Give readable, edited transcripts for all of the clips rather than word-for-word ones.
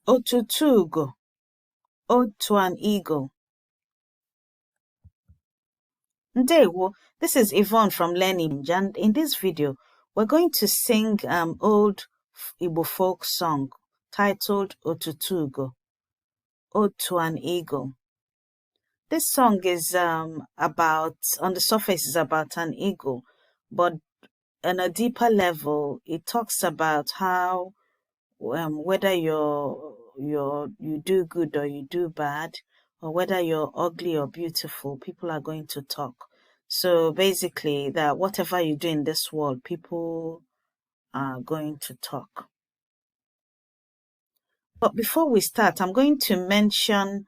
Otutu Ugo, Ode to an Eagle. Ndewo, this is Yvonne from Learning, and in this video, we're going to sing old Igbo folk song titled Otutu Ugo, Ode to an Eagle. This song is about, on the surface, is about an eagle, but on a deeper level, it talks about how whether you do good or you do bad, or whether you're ugly or beautiful, people are going to talk. So basically, that whatever you do in this world, people are going to talk. But before we start, I'm going to mention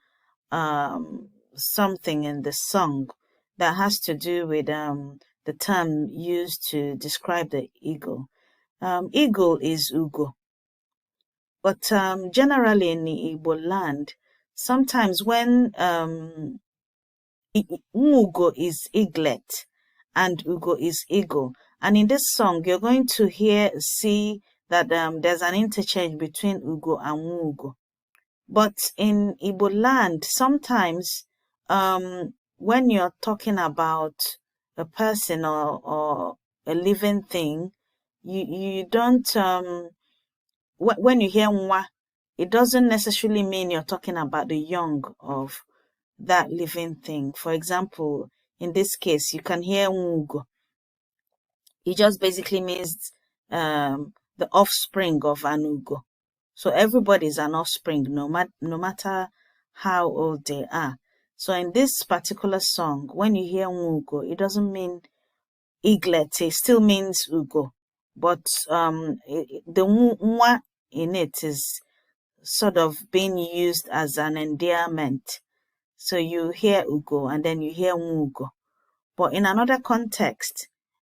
something in the song that has to do with the term used to describe the eagle. Eagle is ugo. But generally in the Igbo land, sometimes when Ugo is eaglet and Ugo is eagle. And in this song, you're going to see that there's an interchange between Ugo and Ugo. But in Igbo land, sometimes when you're talking about a person or a living thing, you don't, when you hear nwa, it doesn't necessarily mean you're talking about the young of that living thing. For example, in this case, you can hear ugo. It just basically means the offspring of an ugo. So everybody is an offspring, no matter how old they are. So in this particular song, when you hear ugo, it doesn't mean eaglet. It still means ugo. But the nwa in it is sort of being used as an endearment. So you hear ugo and then you hear nwugo. But in another context,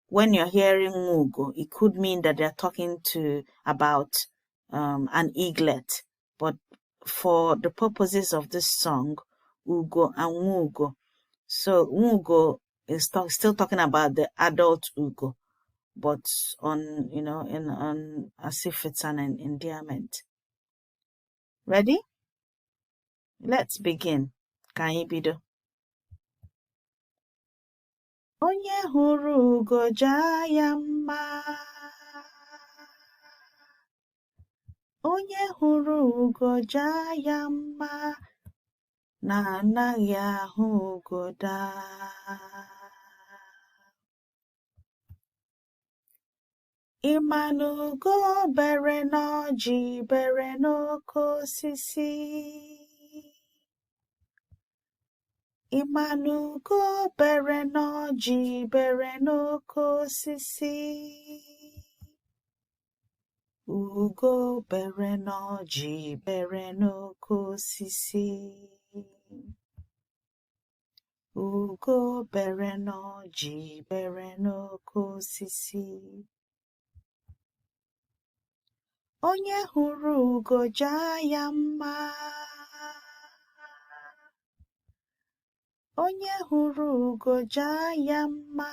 when you're hearing nwugo, it could mean that they're talking to about an eaglet. But for the purposes of this song, ugo and nwugo. So nwugo is still talking about the adult ugo, but on, you know, in on as if it's an endearment. Ready? Let's begin. Ka anyị bido. Onye hụrụ ugo jaa ya mma. Onye hụrụ ugo jaa ya mma na anaghị ahụ ugo daa. Ị ma na ugo bere n'ọjị bere n'oke osisi? Ị ma na ugo bere n'ọjị bere n'oke osisi? Ugo bere n'ọjị bere n'oke osisi. Ugo bere n'ọjị bere n'oke osisi. Onye hụrụ ugo jaa ya mma. Onye hụrụ ugo jaa ya mma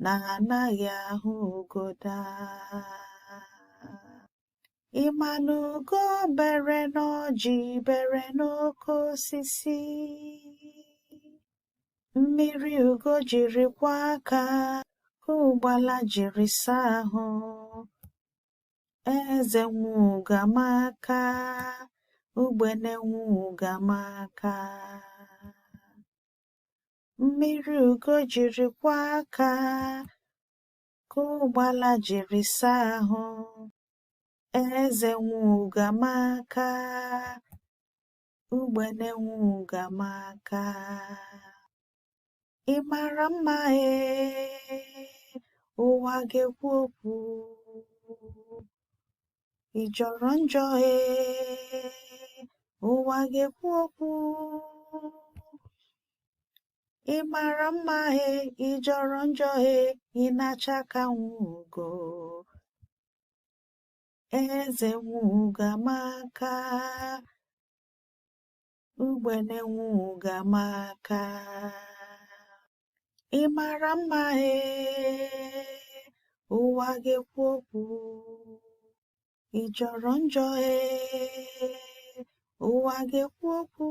na anaghị ahụ ugo daa. Ị ma na ugo bere n'ọjị bere n'oke osisi? Mmiri ugo jiri kwọọ aka ka ụgbala jiri saa ahụ. Eze nwugo amaka, ugbene nwugo amaka. Mmiri ugo jiri kwọọ aka ka ụgbala jiri saa ahụ. Eze nwugo amaka, ugbene nwugo amaka. Ị mara mma ee, ụwa ga-ekwu okwu. Ị jọrọ njọ ee, ụwa ga-ekwu okwu. Ị mara mma ee, ị jọrọ njọ ee, ị na-acha ka nwugo. Eze nwugo amaka, ugbene nwugo amaka. Ị mara mma ee, ụwa ga-ekwu okwu. Ị jọrọ njọ ee, ụwa ga-ekwu okwu.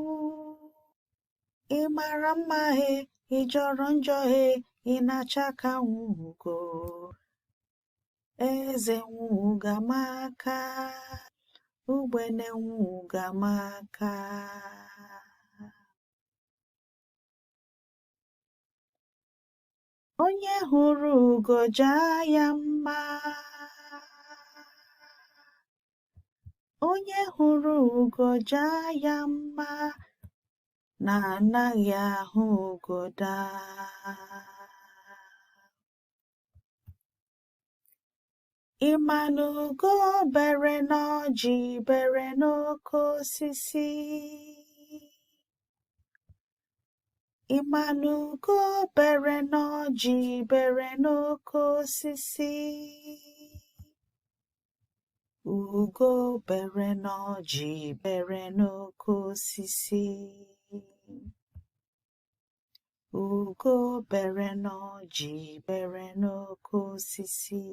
Ị mara mma ee, ị jọrọ njọ ee, ị na-acha ka ugo. Eze nwuga maka, ugbene nwuga maka. Onye hụrụ ugo jaa ya mma. Onye hụrụ ugo jaa ya mma na anaghị ahụ ugo daa. Ị ma na ugo bere n'ọjị bere n'oke osisi? Ị ma na ugo bere n'ọjị bere n'oke osisi? Ugo bere n'ọjị bere n'oke osisi. Ugo bere n'ọjị bere n'oke osisi.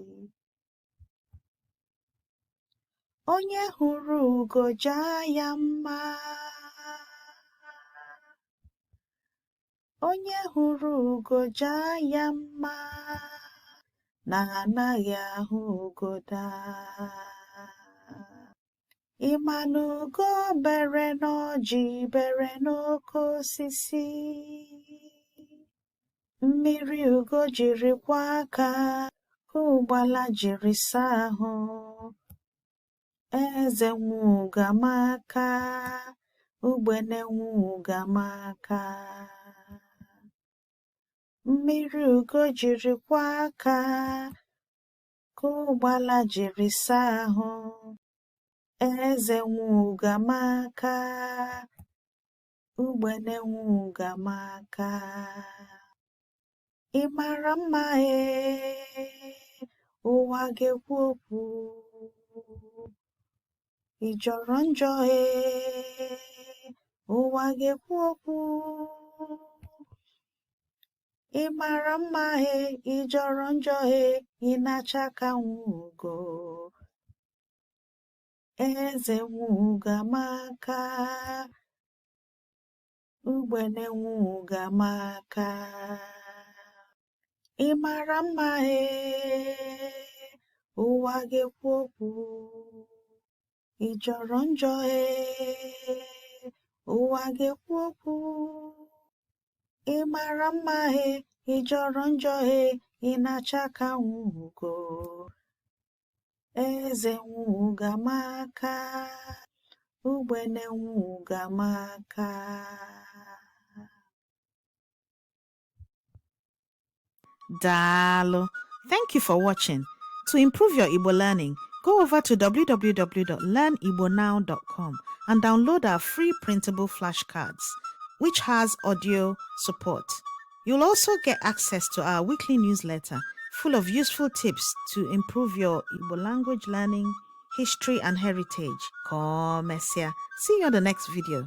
Onye hụrụ ugo jaa ya mma. Onye hụrụ ugo jaa ya mma na anaghị ahụ ugo daa. Ị ma na ugo bere n'ọjị bere n'oke osisi? Mmiri ugo jiri kwa aka ka ụgbala jiri saa ahụ. Eze nwuga maka, ugbene nwuga maka. Mmiri ugo jiri kwa aka ka ụgbala jiri saa ahụ. Eze nwuga maka, ugbene nwuga maka. Ị mara mma ee, ụwa ga-ekwu okwu. Ị jọrọ njọ ee, ụwa ga-ekwu okwu. Ị mara mma ee, ị jọrọ njọ ee, ị na-acha ka ugo. Eze nwuga maka, ugbene nwuga maka. Ị mara mma ee, ụwa ga-ekwu okwu. Ị jọrọ njọ ee, ụwa ga-ekwu okwu. Ị mara mma ee, ị jọrọ njọ ee, ị na-acha ka ugo. Eze nwuga maka, ugbene nwuga maka. Daalụ. Thank you for watching. To improve your Igbo learning, go over to www.learnigbonow.com and download our free printable flashcards, which has audio support. You'll also get access to our weekly newsletter full of useful tips to improve your Igbo language learning, history, and heritage. Ka ọ mesịa. See you on the next video.